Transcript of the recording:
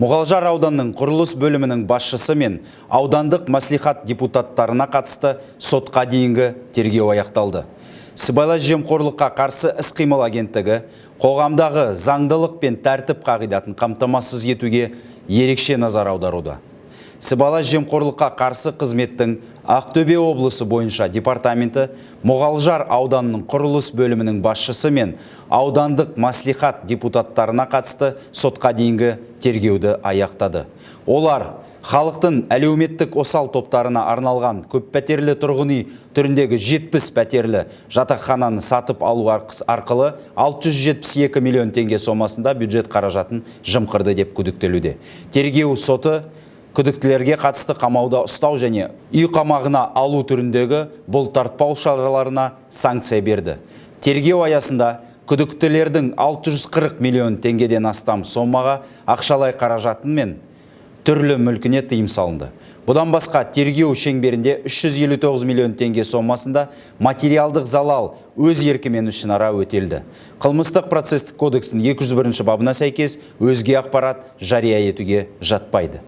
Мұғалжар ауданының құрылыс бөлімінің басшысы мен аудандық мәслихат депутаттарына қатысты сотқа дейінгі тергеу аяқталды. Сыбайлас жемқорлыққа қарсы іс-қимыл агенттігі қоғамдағы заңдылық пен тәртіп қағидатын қамтамасыз етуге ерекше назар аударуда. Сыбайлас жемқорлыққа қарсы қызметтің Ақтөбе облысы бойынша департаменті Мұғалжар ауданының құрылыс бөлімінің басшысы мен аудандық мәслихат депутаттарына қатысты сотқа дейінгі тергеуді аяқтады. Олар халықтың әлеуметтік осал топтарына арналған көппәтерлі тұрғын үй түріндегі 70 пәтерлі жатақхананы сатып алу арқылы 672 миллион теңге сомасында бюджет қаражатын жымқырды деп күдіктелуде. Тергеу соты күдіктілерге қатысты қамауда ұстау және үй қамағына алу түріндегі бұлтартпау шараларына санкция берді. Тергеу аясында күдіктілердің 640 миллион теңгеден астам сомаға ақшалай қаражатын мен түрлі мүлкіне тыйым салынды. Бұдан басқа, тергеу шеңберінде 359 миллион теңге сомасында материалдық залал өз еркімен ішінара өтелді. Қылмыстық процестік кодекстің 201 бабына сәйкес, өзге ақпарат жария етуге жатпайды.